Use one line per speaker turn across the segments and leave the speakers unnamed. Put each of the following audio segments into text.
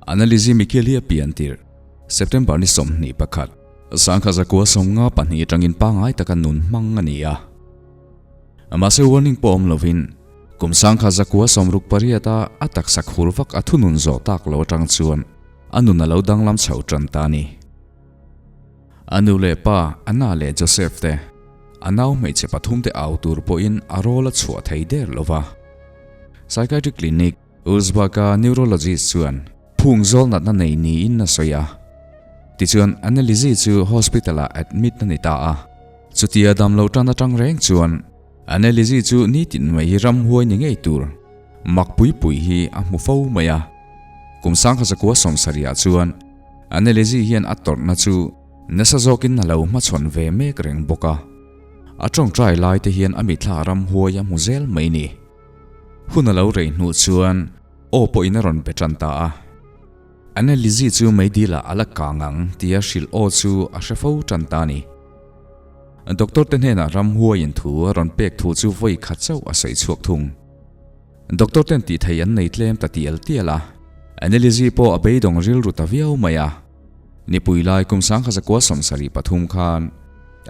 Annalise Michiel hi a pian tirh September ni 21, 1952 atangin pangngai taka nun hmang a ni a. Mahse warning pawh awm lovin kum 1968 a a taksa khur vak a thunun zawh tak lo atang chuan a nun a lo danglam chho tan ta a ni. A nu leh pa Anna leh Joseph te a nau hmeichhe pathum te au tur pawhin a rawl a chhuah thei der lo va. Psychiatric clinic Uzbek-a neurologist chuan phung zawl natna nei niin a sawi a. Tichuan Anneliese chu hospital-ah admit a ni ta a. Chutia damlo tan atang reng chuan Anneliese chu nitin mai hi ramhuai ni ngei tur mak pui pui hi a hmu fo mai a. Kum 1970 ah chuan Anneliese hian a tawrhna chu nasa zawkin a lo hmachhawn ve mek reng bawk a. A tawngtai lai te hian a mithla ramhuai a hmu zel mai ni. Hun a lo rei hnuh chuan aw pawhin a rawn pe tan ta a. Anneliese chu meidilah a la kang ang tia hrilh aw chu a hre fo tan ta a ni. Doctor te hnenah ramhuaiin thu a rawn pek thu chu vawi khat chauh a sawi chhuak thung. Doctor ten tih thei an nei tlem ta tial tial a, Anneliese pawh a beidawng rilru ta viau mai a. Nipui lai kum 1973 khan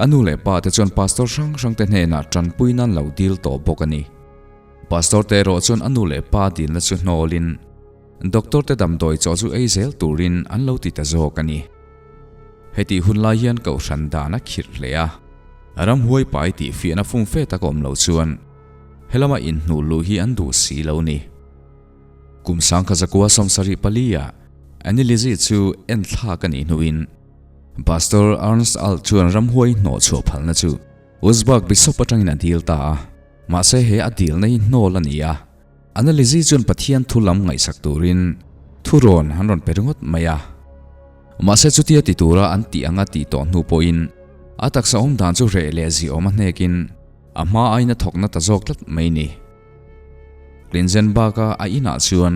a nu leh pa te chuan pastor hrang hrang te hnenah tanpui nan lo dil tawh bawk a ni. Pastor te erawh chuan a nu leh pa dilna chu hnawlin doctor te damdawi chaw chu ei zel turin an lo ti ta zawk a ni. Hetih hun lai hian kohhran dan a khirh hle a, ramhuai pai tih fiahna fumfe tak awm lo chuan helama inhnuh luh hi an duh si lo ni. Kum 1974 ah Anneliese chu enthlak a nih hnuin Pastor Ernst Alt chuan ramhuai hnawh chhuah phalna chu Uzbek Bishop atangin a dil ta a, mahse he a dilna hi hnawl a ni a. Anneliese chuan Pathian thu lam ngaihsak turin thurawn an rawn pe ringawt mai a. Mahse chutia ti tura an tih anga tih tawh hnu pawhin a taksa awm dan chu reh leh ziawm a hnekin a hma aiin a thawkna ta zawk tlat mai ni. Klinzenberg-a a inah chuan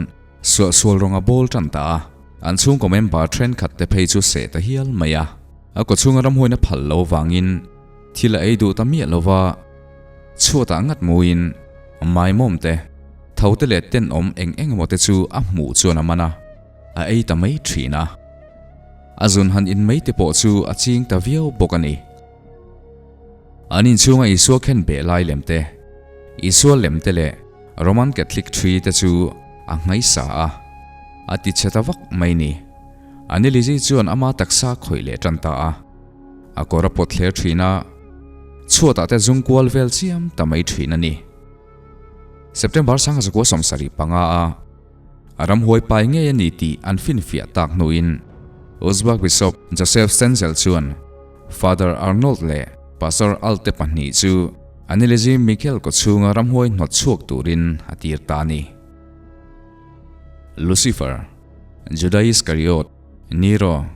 suahsual rawng a bawl tan ta a, an chhungkaw member thenkhat te phei chu seh ta hial mai a. A kawchhunga ramhuaina phal lo vangin thil a ei duh ta miah lo va, chhuatah ngat muin maimawm te, tho te leh tenawm eng eng emaw te chu a hmuh chuan a man a, a ei ta mai thin a. A zun han in mai te pawh chu a ching ta viau bawk a ni. An inchhunga Isua khen beh lai lem te, Isua lem te leh Roman Catholic ṭhi te chu a nghaisa a, a ti chhe ta vak mai ni. Anneliese chuan ama taksa khawih leh ṭan ta a, a kawr a pawt thler ṭhin a, chhuatah te zung kual vel chiam ta mai ṭhin a ni. September 1975 a a ramhuai pai ngei a ni tih an finfiah tak hnuin Uzbek Bishop Joseph Stenzel chuan Father Arnold leh Pastor Alt te pahnih chu Anneliese Michael kawchhunga ramhuai hnawt chhuak turin a tir ta a ni. Lucifer, Judah Iscariot, Nero,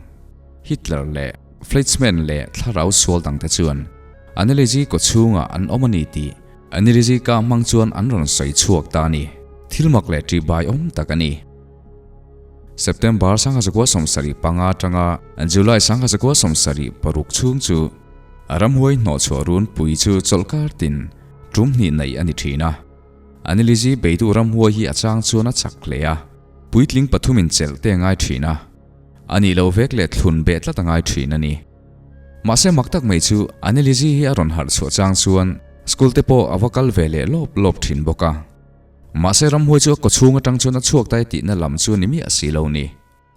Hitler leh Fleischmann leh thlarau sual dangte chuan Anneliese kawchhungah an awm a ni tih Anneliese ka hmang chuan an rawn sawi chhuak ta a ni. Thil mak leh ṭihbai awm tak a ni. September 1975 atanga July 1976 chhung chu ramhuai hnawhchhuah runpui chu chawlhkar tin tum hnih neih a ni thin a. Anneliese beitu ramhuai hi a chang chuan a chak hle a, puitling pathumin chelh te a ngai thin a, a nih loh vek leh thlun beh tlat a ngai thin a ni. Mahse mak tak mai chu Anneliese hi a rawn harh chhuah chang chuan school te pawh a va kal ve leh lawp lawp thin bawk a. Mahse ramhuai chu a kawchhung atang chuan a chhuak ta e tihna lam chu a ni miah si lo ni.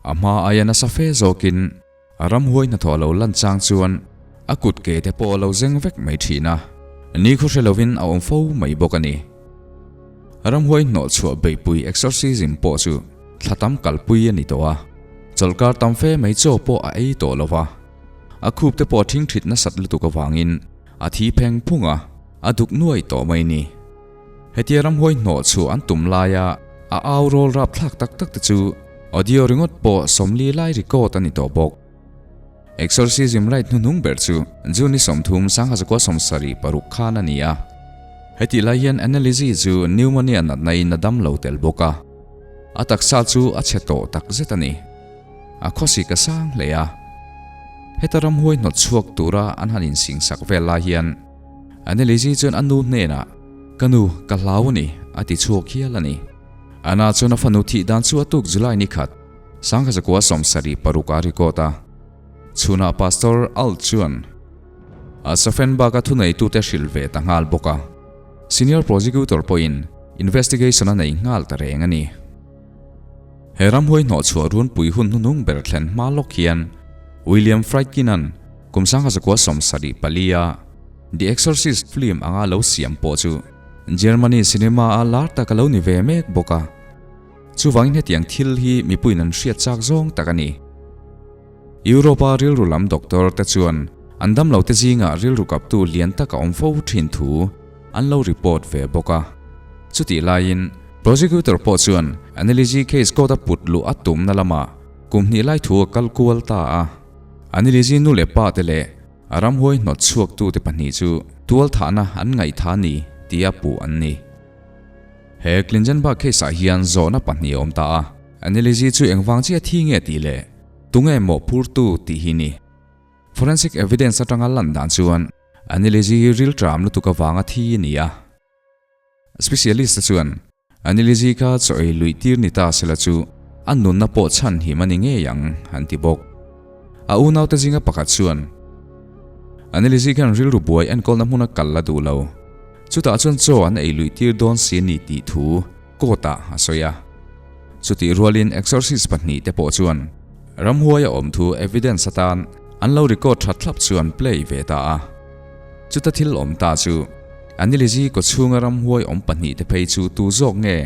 A hma aia nasa fe zawkin a ramhuai hnathawh a lo lan chang chuan a kut ke te pawh a lo zeng vek mai thin a, ni khaw hre lovin a awm fo mai bawk a ni. Ramhuai hnawh chhuah beihpui exorcism pawh chu thla tam kalpui a ni tawh a, chawlhkar tam fe mai chaw pawh a ei tawh lo va, a khup te pawh a thingthit nasat lutuk avangin a thi pheng phung a, a duk nuai tawh mai ni. Hetia ramhuai hnawh chhuah an tum laia a au rawl rap thlak tak tak te chu audio ringawt pawh 40 lai record a ni tawh bawk. Exorcism rite hnuhnung ber chu June ni 30 1976 khan a ni a. Hetih lai hian Anneliese chu pneumonia natna in a dam lo tel bawk a, a taksa chu a chhe tawh tak zet a ni. A khawsik a sang hle a. Heta ramhuai hnawt chhuak tura an han insingsak vel lai hian Anneliese chuan a nu hnenah, Ka nu, ka hlau a ni, a ti chhuak hial a ni. Anna chuan a fanu thih dan chu a tuk July ni khat, 1976 a record a. Chhunah Pastor Alt chuan a Safenbak-a thuneitute hrilh ve ta nghal bawk a. Senior Prosecutor pawhin investigation a nei nghal ta reng a ni. He ramhuai hnawhchhuah runpui hun hnuhnung ber thlen hma lawk hian William Friedkin-a'n kum 1974 a The Exorcist film anga lo siam pawh chu Germany cinema-a lar tak a lo ni ve mek bawk a. Chuvangin hetiang thil hi mipuiin an hriat chak zawng tak a ni. Europe-a rilru lam doctor te chuan an damlote zingah rilru kaptu lian tak a awm fo thin thu an lo report ve bawk a. Chutih laiin prosecutor pawh chuan Anneliese case court a put luh a tumna lamah kum hnih lai thu a kal kual ta a. Anneliese nu leh pa te leh a ramhuai hnawt chhuaktute pahnih chu tualthahna an ngaihthah a ni tia puh an ni. He Klingenberg case ah hian zawhna pahnih a awm ta a, Anneliese chu engvang chiah thi nge tih leh tunge mawhphurtu tih hi ni. Forensic evidence atanga lan dan chuan Anneliese hi rilṭam lutuk avanga thi a ni a. Specialist te chuan Anneliese kha chaw ei luih tir ni ta sela chu a nunna pawh chhan him a ni ngei ang an ti bawk. A unaute zinga pakhat chuan Anneliese khan rilru buai enkawlna hmuna kal la duh lo. Chutah chuan chaw an ei luih tir dawn si a ni tih thu court ah a sawi a. Chutih rualin exorcist pahnihte pawh chuan ramhuai a awm thu evidence atan an lo record that thlap chuan play ve ta a. Chuta thil awm ta chu Anneliese kawchhunga ramhuai awm pahnihte phei chu tu zawk nge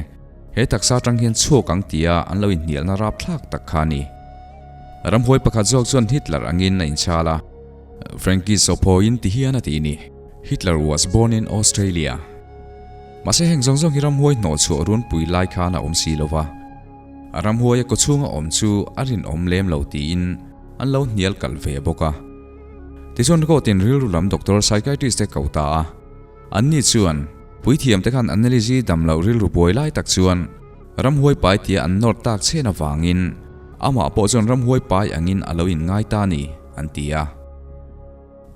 he taksa atang hian chhuak ang tia an lo inhnialna rapthlak tak kha a ni. Ramhuai pakhat zawk chuan Hitler angin a inchhal a. Frankie Sophoin ti hian a ti ni, Hitler was born in Australia. Mahse heng zawng zawng hi ramhuai hnawhchhuah runpui lai khan a awm si lo va, a ramhuaia kawchhunga awm chu a rinawm lem lo tiin an lo hnial kalh ve bawk a. Tichuan court-in rilru lam doctor psychiatrist te ko ta a, anni chuan puithiam te khan Anneliese damloh rilru buai lai tak chuan ramhuai pai tia an nawr tak chhen avangin amah pawh chuan ramhuai pai angin a lo inngai ta a ni. An ti a.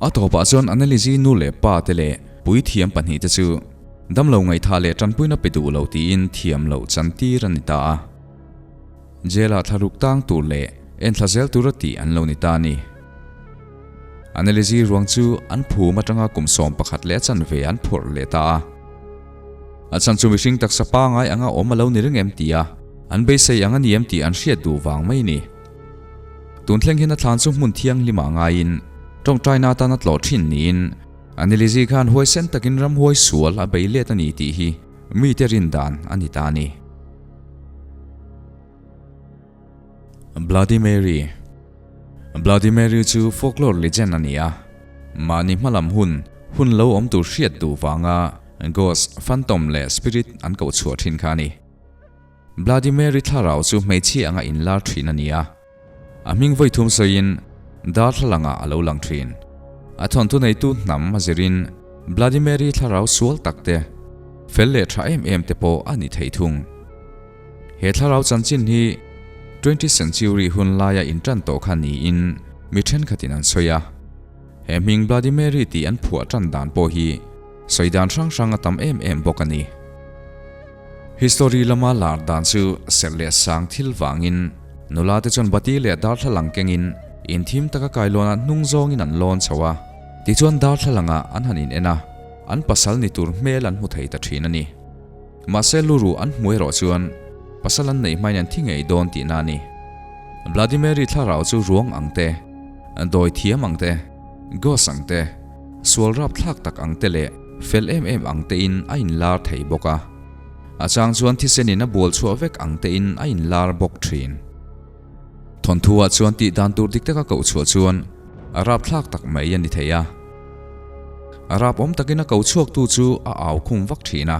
A tawpah chuan Anneliese nu leh pa te leh puithiam pahnihte chu damlo ngaihthah leh tanpuina pe duh lo tiin thiam loh chantir a ni ta a. Jail-ah thlaruk tang tur leh enthla zel tura tih an lo ni ta a ni. Anneliese ruang chu an phum atanga kum 11 leh a chanve an phawrh leh ta a. A chhan chu mihring taksa pangai anga awm a lo ni reng em ti a, an beisei ang a ni em tih an hriat duh vang mai a ni. Tun thleng hian a thlan chu hmun thianghlim ah ngaiin tawngtaina atan a tlawh thin niin Anneliese khan huaisen takin ramhuai sual a bei let a ni tih hi mite rin dan a ni ta a ni. Bloody Mary Bloody Mary chu folklore legend a ni a, mahni hmalam hun hun lo awm tur hriat duh vanga ghost, phantom leh spirit an koh chhuah thin kha a ni. Bloody Mary thlarau chu hmeichhia anga inlar thin a ni a, a hming vawi thum sawiin darthlalangah a lo lang thin. A thawnthu neitu hnam a zirin Bloody Mary thlarau sual tak te, fel leh tha em em te pawh a ni thei thung. He thlarau chanchin hi Twentieth century hun laia intan tawh kha niin mi thenkhatin an sawi a. He hming Bloody Mary tih an phuah tan dan pawh hi sawi dan hrang hrang a tam em em bawk a ni. History lama lar dan chu serh leh sang thil vangin nula te chuan bati leh darthlalang kengin inthim taka kailawnah hnung zawngin an lawn chho a, tichuan darthlalangah an han in en a, an pasal ni tur hmel an hmu thei ta thin a ni. Mahse luruh an hmu erawh chuan pasal an neih hmain an thi ngei dawn tihna a ni. Bloody Mary thlarau chu ruang ang te, dawi thiam ang te, ghost ang te, sual rapthlak tak ang te leh fel em em ang tein a inlar thei bawk a. A chang chuan thisenin a bual chhuah vek ang tein a inlar bawk thin. Thawnthuah chuan tih dan tur dik taka koh chhuah chuan a rapthlak tak mai a ni thei a. A rap awm takin a ko chhuaktu chu a au khum vak thin a,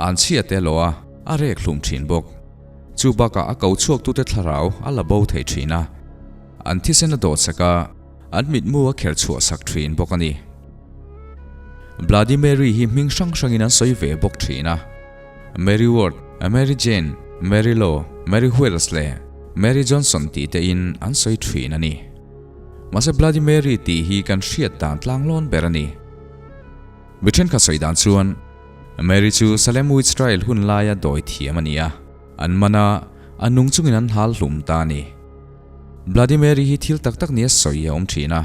an chhia te lo a, a rek hlum thin bawk. Chu bakah a ko chhuaktute thlarau a la bo thei thin a, an thisen a dawhsak a, An mitmu a kher chhuah sak thin bawk a ni. Bloody Mary hi hming hrang hrangin an sawi ve bawk thin a. Mary Ward, Mary Jane, Mary Law, Mary Wheels leh Mary Johnson tih te in an sawi thin a ni. Mahse Bloody Mary tih hi kan hriat dan tlanglawn ber a ni. Mi thenkhat sawi dan chuan Mary chu Salem Witch Trial hun laia dawi thiam a ni a, an man a, a nung chungin an hal hlum ta a ni. Bloody Mary hi thil tak tak nia sawi a awm thin a.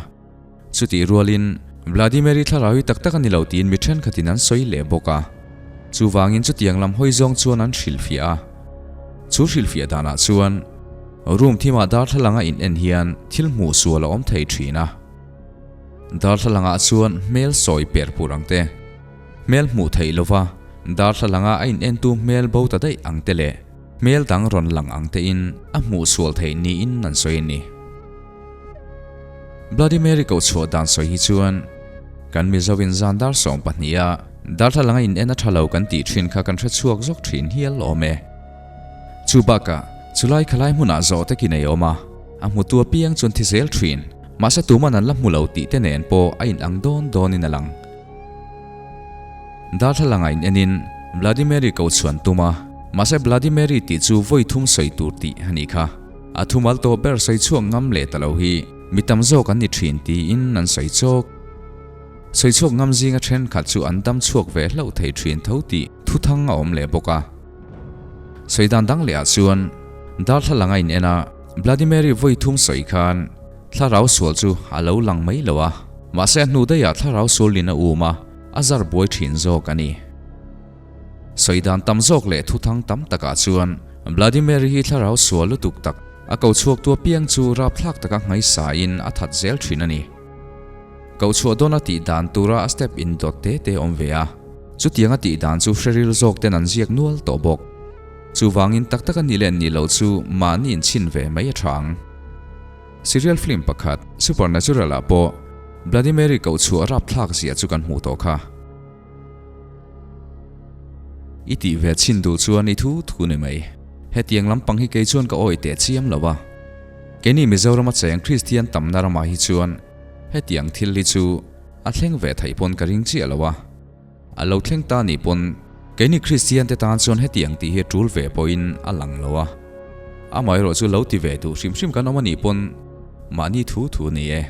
Chutih rualin, Bloody Mary thlarau hi tak tak a ni lo tiin mi thenkhatin an sawi leh bawk a. Chuvangin chutiang lam hawi zawng chuan an hrilhfiah a. Chu hrilhfiah danah chuan, room thimah darthlalanga in en hian thil hmuh sual a awm thei thin a. Darthlalangah chuan hmel sawi per pur ang te, hmel hmuh theih lova darthlalanga a inentu hmel bo ta daih ang te leh hmel dang rawn lang ang tein a hmuh sual theih niin an sawi a ni. Bloody Mary koh chhuah dan sawi hi chuan kan Mizoin zan dar 12 a darthlalanga in en a tha lo kan tih thin kha kan hre chhuak zawk thin hial awm e. Chu bakah chulai khalai hmunah zawh te ki nei awm a, a hmutu apiang chuan thi zel thin. Mahse tuman an la hmu lo tih te nen pawh a inang dawn dawnin a lang. Darthlalanga in enin Bloody Mary ko chhuan tum a, mahse Bloody Mary tih chu vawi thum sawi tur tih a nih kha. A thumal tawh ber sawi chhuak ngam leh ta lo hi mi tam zawk an ni thin tiin an sawi chawk. Sawi chhuak ngam zinga thenkhat chu an dam chhuak ve hlauh thei thin tho tih thuthang a awm leh bawk a. Sawi dan dang lehah chuan darthlalanga in en a, Bloody Mary vawi thum sawi khan thlarau sual chu a lo lang mai lo a, mahse a hnu daihah thlarau sualin a um a, a zar buai thin zawk a ni. Sawi dan tam zawk leh thuthang tam takah chuan Bloody Mary hi thlarau sual lutuk tak a ko chhuaktu apiang chu rapthlak taka nghaisaiin a that zel thin a ni. Ko chhuah dawn a tih dan tura a step indawt te te awm ve a, chutiang a tih dan chu hreril zawk ten an ziak nual tawh bawk. Chuvangin tak tak a nih leh nih loh chu mahni inchhin ve mai a tha ang. Serial film pakhat Supernatural ah pawh Bloody Mary koh chhuah rapthlak zia chu kan hmuh tawh kha. I tih ve chhin duh chuan i thu thu ni mai. Hetiang lampang hi kei chuan ka awi teh chiam lo a. Keini Mizorama cheng Kristian tamna ramah hi chuan hetiang thil hi chu a thleng ve theih pawn ka ring chiah lo a. A lo thleng ta nih pawn keini Kristian te tan chuan hetiang tih hi a tul ve pawhin a lang lo a. Amaherawh chu lo ti ve duh hrim hrim kan awm a nih pawn mahni thu thu ni e.